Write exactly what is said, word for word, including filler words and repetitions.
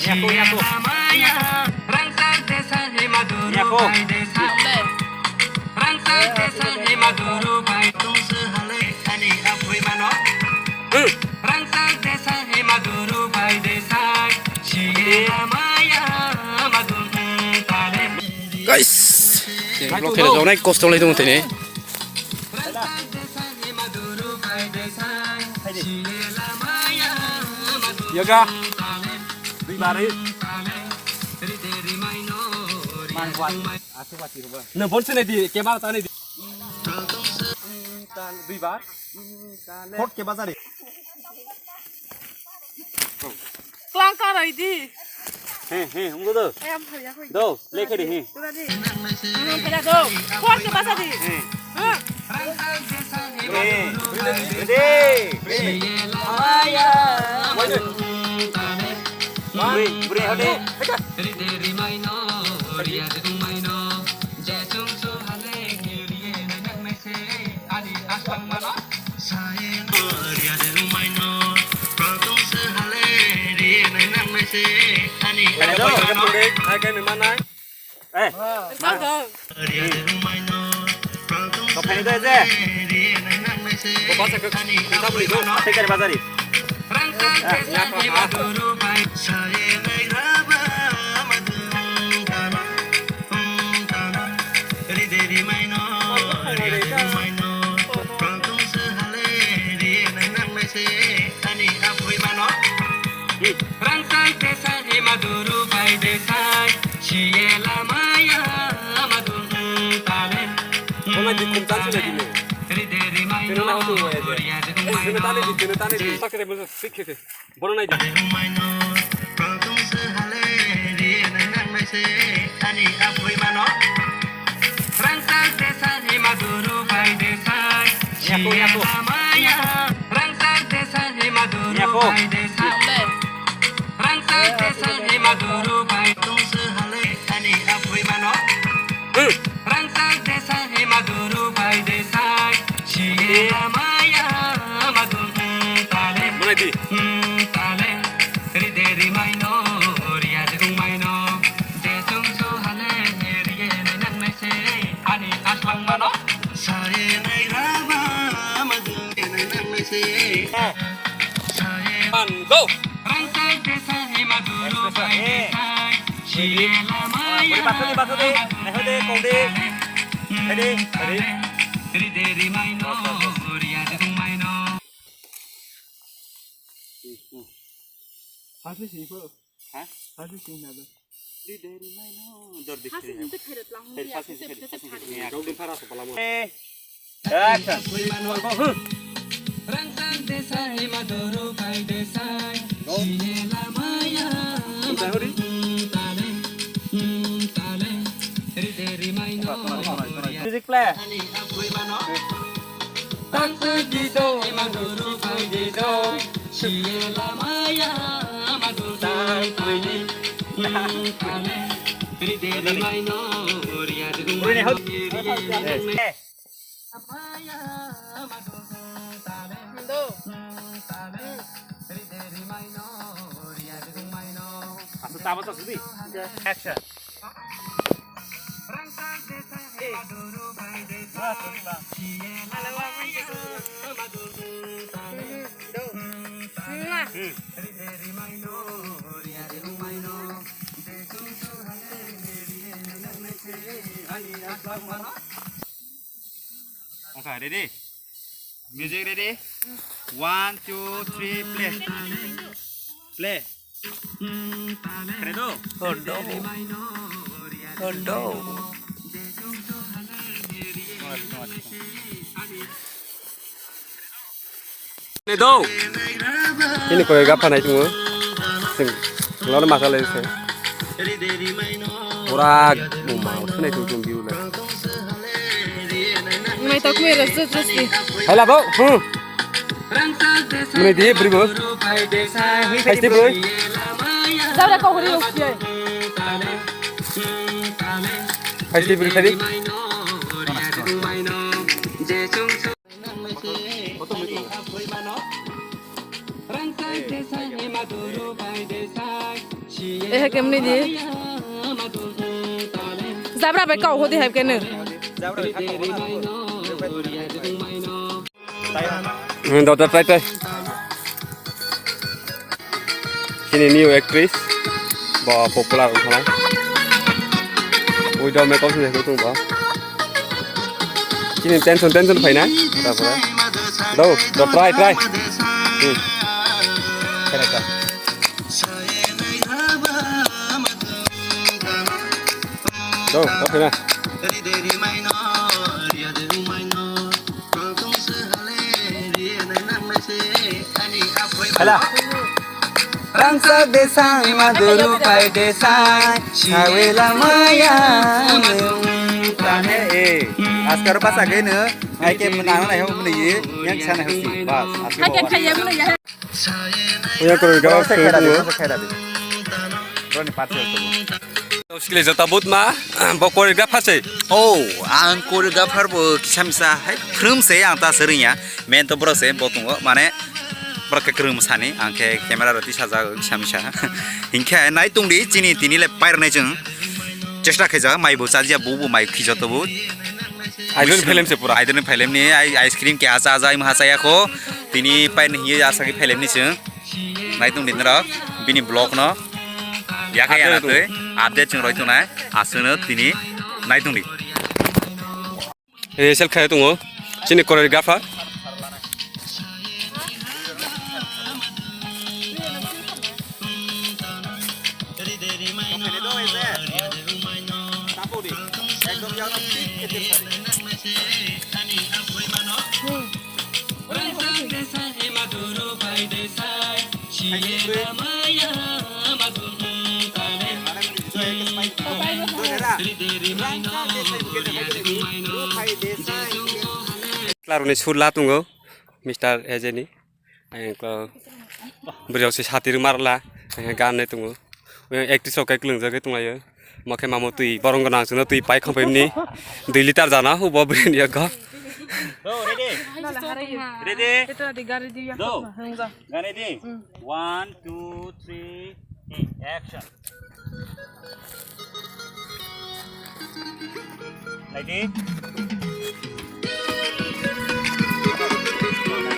Yako, yako. Yako. Hmm. Guys, vlog khe rwjak nai kosto lai tongo tini. Yaga. Duibar. Nang bon sini di, kemar tani di. Duibar. Kot ke bazari. Klang karai di. He, he, unggo do. Ayam hari aku. Do, lekhe di, he. Tuna di. Anu kena do. Kuat ke masa di. He. Hah? He, he, he. Amaya. Wajib. Beri, beri, hadi. Eh. Kau dong. Kau phaini doi je. Kau basa kau kita beli dong. Apa kari bazari? Ah, nyapa, ah. Bono di kum tan sila di ne. Tino na hotu waya je. Tino tane di, tino tane di. Sakre mo sikhe. Bono nai di. Yako, yako. Yako. Hmm. Rangchak desai maduru bai desai, siye lamaya madun tale. Mane di? Tale. Ride rimaino, riya jung maino, je jung su hale, riye nai nang nai se, ani aswang mano. Saye nai rama madun nai nang nai se. One, go! Express, eh. Uri, bathudi, bathudi. Naikho de, kong de. Ready? Ready? Bas, bas, bas. First ni sini ko. Ha? First ni sini na. Uri, dari maino. Dor di sini. First ni sini, first ni sini. Dong dong para so pala mo. Eh. Action. Music play. Uri ni hot. Eh. Asa tabo ta sudi. Action. Okay, ready? Music ready? One, two, three, play. Play. Ready? Hondo. Hondo. Nedo. Ini koi gapha nai tungo. Sing. Lor masala ise. Pura muma, usne tu tum biu le. Mai tak mai rasa terus ni. Hai labo. Hmm. Mene di beri bo. Hai ti beri. Jauh dah kau hari usia. Hai ti beri tadi. Eh, kemni di. Jabra bai kau hodi hai kene. Hmm, dota try, try. Chini new actress. Bo popular wngkha nai. Ui do makeup se tung bo. Chini tension, tension phaina. Tapore. Do, do try, try. Hmm. Kena ta. Do, do phaina. Hala. Rangchak desai, maduru pai desai, sawela maya. Tane, eh, askar basa geno, ai ke mwnang nai ho mwnwi, yang sana ho si, bas, askar. Hai ke baba. Thaya mwnwi ya. Oya koro gawak. Bro, se khaira di, suru. Bro, se khaira di. Bro, ni party ho. Sikle jota but ma, bo choreographer se. Oh, ang choreographer bo kisa misa hai phrum se ang ta sering ya. Main to bro se bo tongo, mane bro khe kwrwng sani, ang khe camera rw tisa jago kisa misa. Hinkhe nai tongdi chini tini le pairwnai chwng. Chesta khaijak, mai bo chajiya, bo bo mai khijo to bo. Idol film se pura. Idol film ni ai-, ice cream khe acha acha, ima acha yakho. Tini pairwni hiye asa khe film ni chwng. Nai tongdi norok bini vlog no. Yakha yana twi update chwng roi tongnai. Aswkno tini nai tongdi. Rehearsal khlai tongo chini choreographer. Klaroni sur la tongo, Mister Ejeni. Ang ko bwrwi rok se sati rwma rwla, ang gan nai tongo. Actress rok khe kwlwng jagwi tonglaio. Mo khe mamo twi borong gwnang chwngno twi pai kham paimni dui liter jana hubo bwrwi ni yago. Go, ready? Ready? Go. Gane di. One, two, three, action. Lagi.